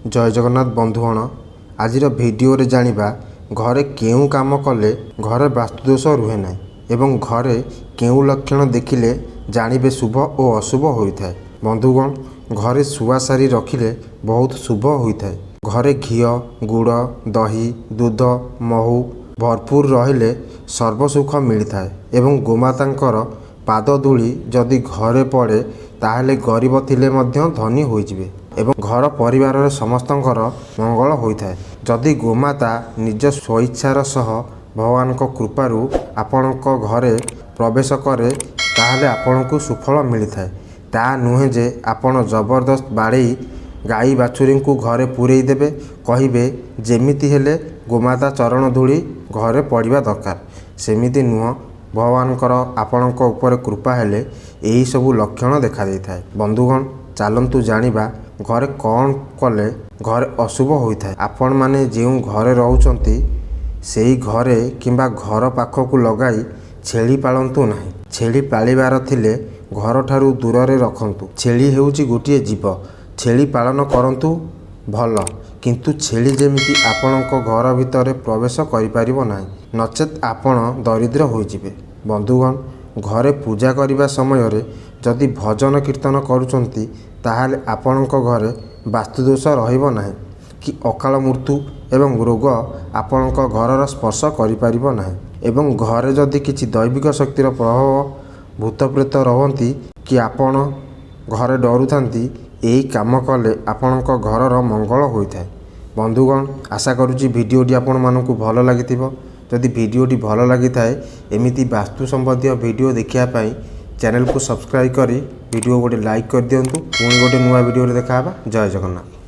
ଜୟ ଜଗନ୍ନାଥ ବନ୍ଧୁଗଣ, ଆଜିର ଭିଡ଼ିଓରେ ଜାଣିବା ଘରେ କେଉଁ କାମ କଲେ ଘରେ ବାସ୍ତୁଦୋଷ ରୁହେ ନାହିଁ ଏବଂ ଘରେ କେଉଁ ଲକ୍ଷଣ ଦେଖିଲେ ଜାଣିବେ ଶୁଭ ଓ ଅଶୁଭ ହୋଇଥାଏ। ବନ୍ଧୁଗଣ, ଘରେ ଶୁଆଶାରୀ ରଖିଲେ ବହୁତ ଶୁଭ ହୋଇଥାଏ। ଘରେ ଘିଅ, ଗୁଡ଼, ଦହି, ଦୁଧ, ମହୁ ଭରପୁର ରହିଲେ ସର୍ବସୁଖ ମିଳିଥାଏ ଏବଂ ଗୋମାତାଙ୍କର ପାଦ ଧୂଳି ଯଦି ଘରେ ପଡ଼େ, ତାହେଲେ ଗରିବ ଥିଲେ ମଧ୍ୟ ଧନୀ ହୋଇଯିବେ ଏବଂ ଘର ପରିବାରରେ ସମସ୍ତଙ୍କର ମଙ୍ଗଳ ହୋଇଥାଏ। ଯଦି ଗୋମାତା ନିଜ ସ୍ୱଇଚ୍ଛାର ସହ ଭଗବାନଙ୍କ କୃପାରୁ ଆପଣଙ୍କ ଘରେ ପ୍ରବେଶ କରେ, ତାହେଲେ ଆପଣଙ୍କୁ ସୁଫଳ ମିଳିଥାଏ। ତା ନୁହେଁ ଯେ ଆପଣ ଜବରଦସ୍ତ ବାଡ଼େଇ ଗାଈ ବାଛୁରୀଙ୍କୁ ଘରେ ପୂରେଇ ଦେବେ, କହିବେ ଯେମିତି ହେଲେ ଗୋମାତା ଚରଣ ଧୂଳି ଘରେ ପଡ଼ିବା ଦରକାର, ସେମିତି ନୁହଁ। ଭଗବାନଙ୍କର ଆପଣଙ୍କ ଉପରେ କୃପା ହେଲେ ଏହିସବୁ ଲକ୍ଷଣ ଦେଖାଦେଇଥାଏ। ବନ୍ଧୁଗଣ, ଚାଲନ୍ତୁ ଜାଣିବା ଘରେ କ'ଣ କଲେ ଘରେ ଅଶୁଭ ହୋଇଥାଏ। ଆପଣମାନେ ଯେଉଁ ଘରେ ରହୁଛନ୍ତି, ସେଇ ଘରେ କିମ୍ବା ଘର ପାଖକୁ ଲଗାଇ ଛେଳି ପାଳନ୍ତୁ ନାହିଁ। ଛେଳି ପାଳିବାର ଥିଲେ ଘରଠାରୁ ଦୂରରେ ରଖନ୍ତୁ। ଛେଳି ହେଉଛି ଗୋଟିଏ ଜୀବ। ଛେଳି ପାଳନ କରନ୍ତୁ ଭଲ, କିନ୍ତୁ ଛେଳି ଯେମିତି ଆପଣଙ୍କ ଘର ଭିତରେ ପ୍ରବେଶ କରିପାରିବ ନାହିଁ, ନଚେତ୍ ଆପଣ ଦରିଦ୍ର ହୋଇଯିବେ। ବନ୍ଧୁଗଣ, ଘରେ ପୂଜା କରିବା ସମୟରେ ଯଦି ଭଜନ କୀର୍ତ୍ତନ କରୁଛନ୍ତି, ତାହେଲେ ଆପଣଙ୍କ ଘରେ ବାସ୍ତୁଦୋଷ ରହିବ ନାହିଁ କି ଅକାଳ ମୃତ୍ୟୁ ଏବଂ ରୋଗ ଆପଣଙ୍କ ଘରର ସ୍ପର୍ଶ କରିପାରିବ ନାହିଁ। ଏବଂ ଘରେ ଯଦି କିଛି ଦୈବିକ ଶକ୍ତିର ପ୍ରଭାବ, ଭୂତପ୍ରେତ ରହନ୍ତି କି ଆପଣ ଘରେ ଡରୁଥାନ୍ତି, ଏହି କାମ କଲେ ଆପଣଙ୍କ ଘରର ମଙ୍ଗଳ ହୋଇଥାଏ। ବନ୍ଧୁଗଣ, ଆଶା କରୁଛି ଭିଡ଼ିଓଟି ଆପଣମାନଙ୍କୁ ଭଲ ଲାଗିଥିବ। ଯଦି ଭିଡ଼ିଓଟି ଭଲ ଲାଗିଥାଏ, ଏମିତି ବାସ୍ତୁ ସମ୍ବନ୍ଧୀୟ ଭିଡ଼ିଓ ଦେଖିବା ପାଇଁ ଚ୍ୟାନେଲକୁ ସବସ୍କ୍ରାଇବ୍ କରି ଭିଡ଼ିଓ ଗୋଟେ ଲାଇକ୍ କରିଦିଅନ୍ତୁ। ପୁଣି ଗୋଟେ ନୂଆ ଭିଡ଼ିଓରେ ଦେଖା ହେବା। ଜୟ ଜଗନ୍ନାଥ।